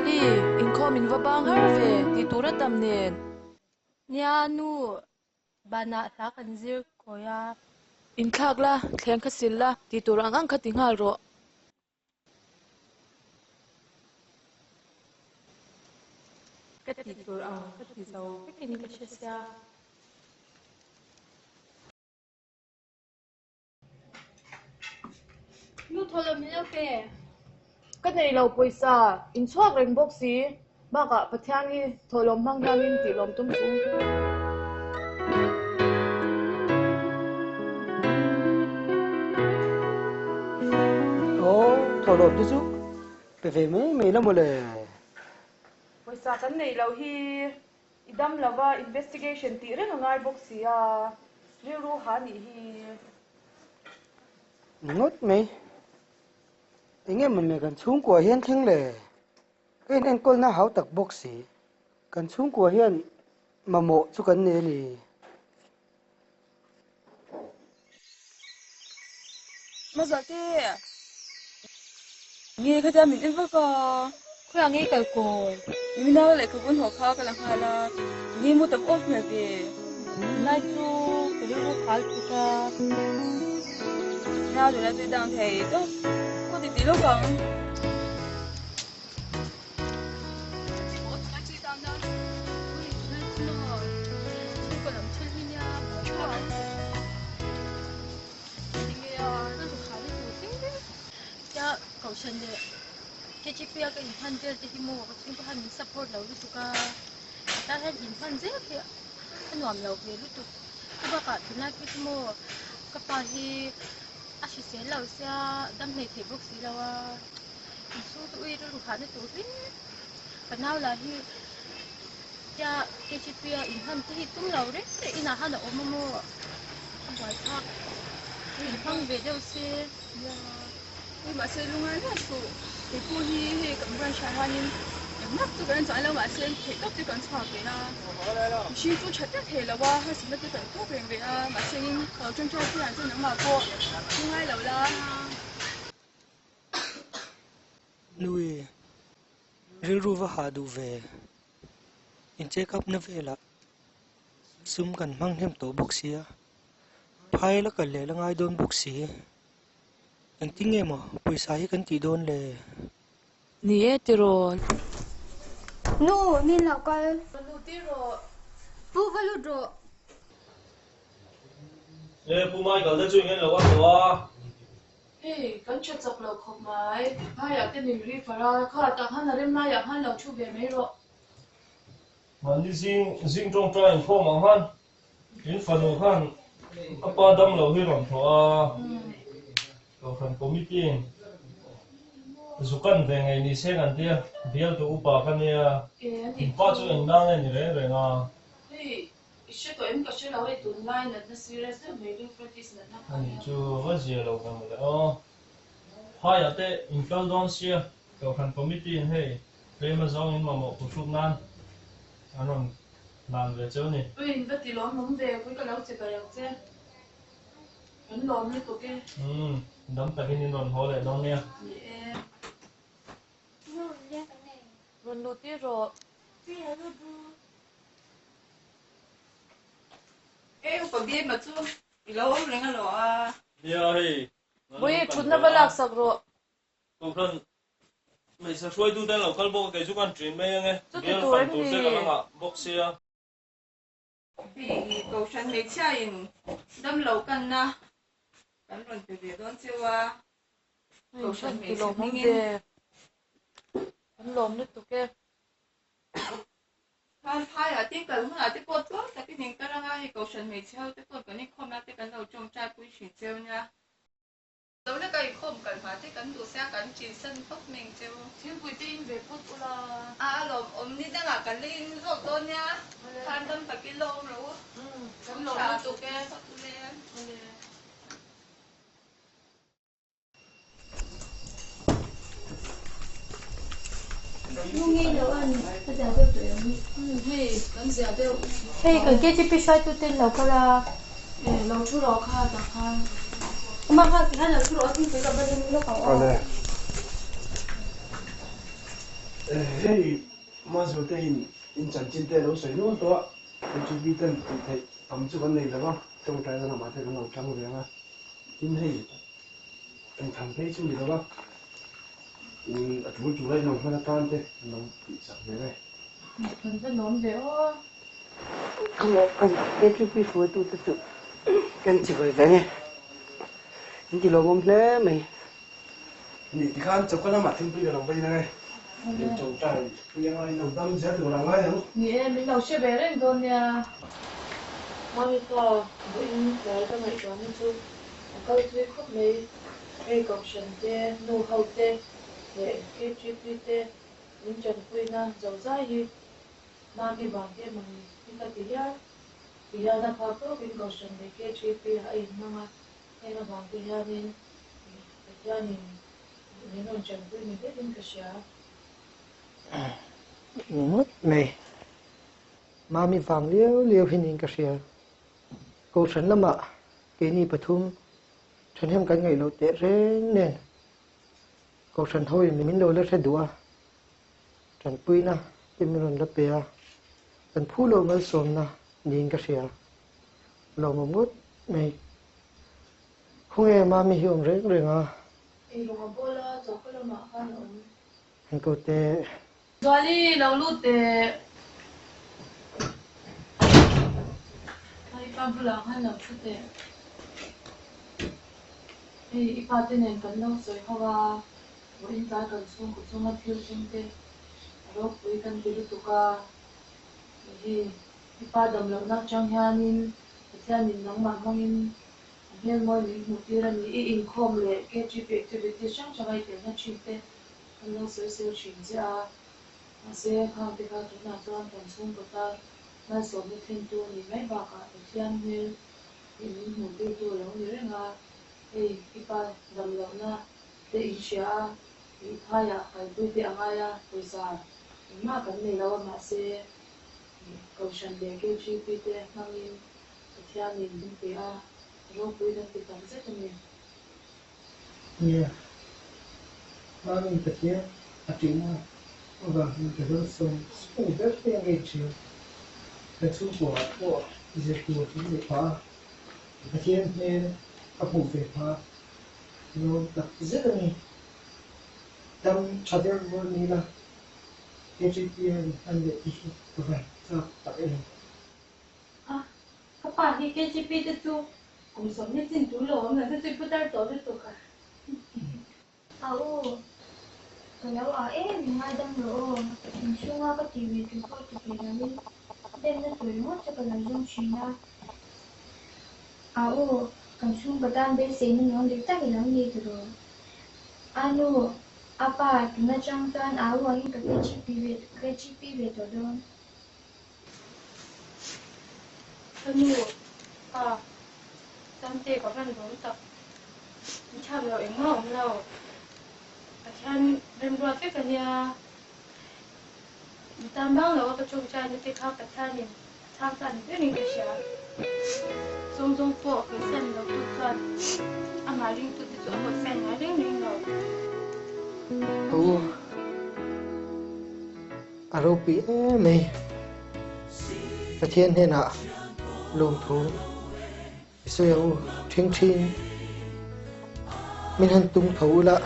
Mazuali, inkhawm in va bang har ve tih tur a tam nen. Nia nu, banah hla kan zir kawi a. Inthlak la, thleng kha sil la, tih tur ang ang kha ti nghal rawh. Ka tih tur ang ka ti zo vekin ka hre sia. Nu thaw lo min lo pe. Ka nei lo pawisa, in chhuak reng bawk si. Bakah Pathian hi thawhlawm hmang hianin tih lawm tum chu. Aw, thawhlawm te chu pe ve mai mai la mawle. Pawisa kan neih loh hi i dam lova investigation tih reng a ngai bawk si a, rilru ha nih hi. Ni ngawt mai. Eng em mawle kan chhungkua hian thleng le. Ka in enkawlna hau tak bawk si. Kan chhungkua hian mamawh chu kan nei a ni. Mazualte, nge khatia min en vak a? Khawiah nge kal kawi? Min nau lehkhabu hnawh kha ka la nghal a, nge mu tam off hmel ve? Tunlai chu ka rilru khal tuk a. Nia, tunlai chu i dang thei tawp. Ka ti ti lawk ang. A hrisel lo sia dam hlei thei bawk si lo a. Inchhung chu ui rilru hahna tur hlim ka nau lah hi tia KGP a inhman te hi tum lo reng reng inah khan a awm a maw a buai thlak inhmang ve deuh se. Nia ui mahse lungai miah suh kei pawh hi hei kan branch ah hianin engmah chu kan chuan lo mahse theih tawp te kan chhuak ve a mihring chu tha tak thei lo a harsatna te kan tawk reng ve a mahse in ka lo tawngtai pui ang che nangmah pawh lungai lo la. Nui, rilru va hah duh ve. In check up na velah sum kan hmang hnem tawh bawk sia, phai la kal leh la ngai dawn bawk si. Engtin nge maw pawisa hi kan tih dawn le? Ni e tiraw. Nu, min lo kal. Va lut tiraw. Pu va lut rawh. E Pu Michael te chu eng lo a tawh a. Hei, kan tha chak lo khawp mai. Phaiah te min ri far a, kha tah khan a rem laiah khan lo thu ve mai rawh. Mahni zing zing tawngtai inkhawm ang khan in fanu khan a pa dam lo hi rawn thawh a, Kohhran Committee in zu kan ve ngei ni se kan tia, bialtu upa ka nia, in pa chu eng nang nge ni reng reng a. Hei, I hre tawh em ka hre lo hei tunlai natna serious deuh mai Euphrates natna kha ania. Ani chu va zia lo ve mawle aw. Phaiah te in kal dawn sia Kohhran Committee in hei tlem a zawng in mamawh phuhruk nan an rawn hlan ve cheu ni. Ui in va ti lawm awm ve pui ka lo che bai ang che. Kan lawm lutuk e. Umm dam takin in rawn haw leh dawn nia. Ni e. Rawn luh tir rawh. Hei upa Bima chu i lo awm reng alo a. Nia hei. Vawi thutna va lak sak rawh. Kohhran hmeichhe hruaitu te an lo kal bawk a kei chu kan ṭin mai ange. Chuti Bial tur fan em tur ni? te ka la ngah bawk sia. Hei kohhran hmeichhia in damlo kanna kan rawn pe ve dawn cheu a. Kohhran hmeichhe hmingin. Kan lawm lutuk e. Khan phaiah te kal hunah te pawh tlawm takin in kal anga hei kohhran hmeichhe ho te pawh kan inkhawmna te kan lo tawngtai pui thin cheu nia. Lo leka inkhawm kal hma te kan duh sia kan chin san phawt mai ang cheu. Thingpui te in ve phawt ula. A a lawm awm ni dangah kan la in zawk dawn nia. Khan dam takin la awm rawh u. Kan lawm lutuk e. Awle. Hei kan KTP hruaitu ten lo kal a. E lo thu rawh kha tah khan. Ama kha tikhan lo thu rawh a thingpui ka va lim lawk ang aw. Hei Mazute in in chanchin te lo sawi nual tawh a, KGB ten tih theih tam chu kan nei lo va, tawngtaina lamah te kan lo tang ve ang a, tin hei engtham phei chu ni lo va, a tul tul a inawm hman atan te kan lo tihsak ve nge. Kan va nuam ve aw. KGB hruaitute chu kan chibai ve nge, in ti lawmawm hle mai. Ni tikhan choka lamah thingpui ka lo va in ange. Min tawngtai pui anga in lo dam zel tur a ngai ang. Ni e, min lo hre ve reng dawn nia. Mami pa vawiin tlai ka ngaihtuahna chu a kal thui khawp mai. Hei Kohhran te, nu ho te leh KTP te min tanpuina zozai hi Mami vang te mawni hi ka ti hial. Ti hian a phak tawkin Kohhran leh KTP ah a inhmang a. Heng avang te hianin Pathianin min rawn tanpui ni berin ka hria. Ngawt mai. Mami vang liau liau hi niin ka hria. Kohhran lamah keini pathum thahnem kan ngaih loh teh reng nen Kohhran hoin min lo la hre duh a, tanpuina te min rawn la pe a, kan phu loh malsawmna niin ka hria. Lawmawm ngawt mai. Khawnge Mami hi awm reng reng a? Ei rawng a bawl a, choka lamah khan a awm. An ko teh. Zuali, lo lut teh. Kha i pa bulah khan lo thu teh. Hei i pa te nen kan lo sawi ho a, vawiin tlai kan chhungkaw chunga thil thleng te a ropui kan ti lutuk a, hei i pa dam lohna atang hianin Pathianin nangmah hmangin a hmelmawi min hmuh tir a ni. I inkhawm leh KTP activities hrang hranga i telna thin te kan lo sawi sel thin che a, mahse khang te kha tunah chuan kan chhungkaw tan malsawmna thlentu a nih mai bakah Pathian hmel tih min hmuh tirtu a lo ni reng a, hei i pa dam lohna te in hria a, ih phaiah kalpui te a ngai a, pawisa engmah kan nei lo a, mahse Kohhran leh KGP te hmangin Pathianin min pe a, ropui kan ti tak zet a ni. Nia, Mami Pathian a ṭihna avang hian ka dawnsawm sawng ber te a ngei ṭhin. Kan chhungkua ah pawh zir tur kan neih phah a, Pathian hmel ka hmuh ve phah a, nuam tak zet a ni. Dam ṭha ber vur ni la, KGP a inhman leh te hi ka van chak tak em. A, ka pa hi KGP te chu kum sawmni chin tul lo awm lo te chu i putar tawh lutuk a. A u, ka lo ah em i ngaidam rawh aw, inchhunga ka tih ve tur pawh ti ve loin demna tur ringawt chu ka lo zawng thin a. A u, kan chhungkaw tan beiseina nuam dik tak i lo ni tiraw? A nu, a pa, tun atang chuan a u angin ka KGP ve KGP ve tawh dawn. Ka nu, pa, Tamte ka van lawm tak. Min chhak lo engmah awm lo. Pathian remruat vek a nia. Mi tan bang lo a ka tawngtaina te kha Pathianin a chhang ta ni berin ka hria. Zawng zawng pawh hawisan lo tu chuan amah ringtu te chu a hawisan ngai reng reng lo. Aw. A ropui em mai. Pathian hnenah lawmthu i sawi ang u ṭhing ṭhin. Min han tung tho ula.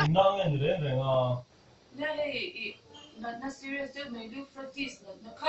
Inna nge ni reng reng a? Nia hei i natna serious deuh mai Euphrates natna kha.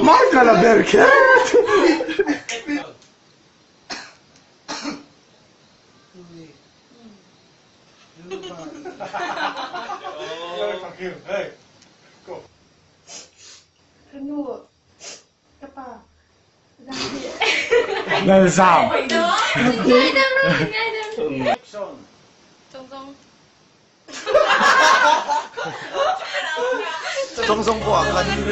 Mark-a la ber kher. Lalzam. Chawngzawng pawh ah khan.